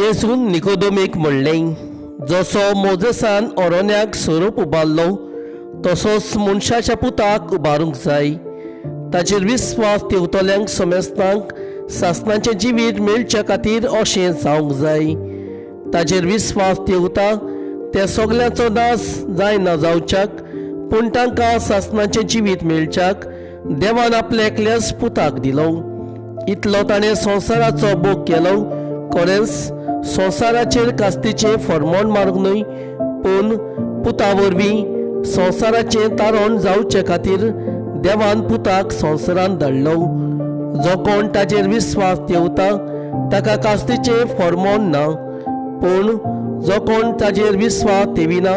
जेजून निकोदोमीक म्हणलें, जसो मोजेसान ओरोन्याक सोरोप उबारलो तसोच मनशाच्या पुताक उबारूंक जाय. ताचेर विस्वास ठेवतल्यांक समेस्तांक सासणाचें जिवीत मेळचे खातीर अशें जावंक जाय. ताचेर विस्वास ठेवता त्या सगल्यांचो नाश जायना जावच्याक, पूण तांकां सासणाचें जिवीत मेळच्याक देवान आपल्या एकल्याच पुताक दिलो. इतलो ताणें संवसाराचो भोग केलो. खरेंच संवसाराचेर कास्तीचें फरमोण मारूंक न्हय, पूण पुता वरवीं संवसाराचें तारण जावचे खातीर देवान पुताक संवसारांत धाडलो. जो कोण ताचेर विस्वास ठेवता ताका कास्तीचें फरमोण ना, पूण जो कोण ताचेर विस्वास ठेविना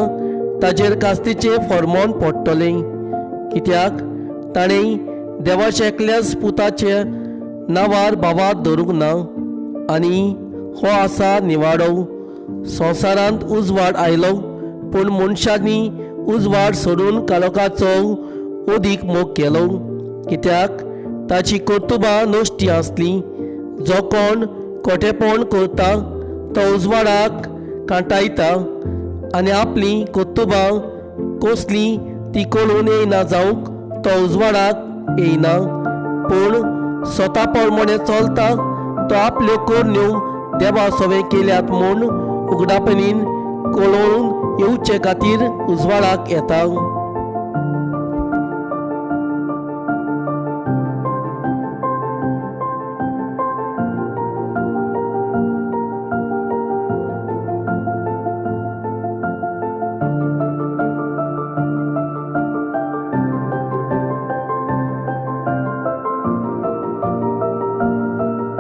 ताचेर कास्तीचें फरमोण पडटलें, कित्याक ताणें देवाच्या एकल्याच पुताचे नांवार भावार्थ धरूंक ना. आनी हो आसा निवाडो, संवसारांत उजवाड आयलो, पूण मनशांनी उजवाड सोडून काळोखाचो अदीक मोग केलो, कित्याक ताची कर्तुबां नश्टी आसली. जो कोण खोटेपण करता तो उजवाडाक कांटायता आनी आपली कर्तुबां कसली ती कळून येयना जावंक तो उजवाडाक येयना. पूण स्वता प्रमाणे चलता तो आपल्यो करण्यो देवा सवें केल्यात म्हूण उगडापणीन कळोवन येवचे खातीर उजवाडाक येता.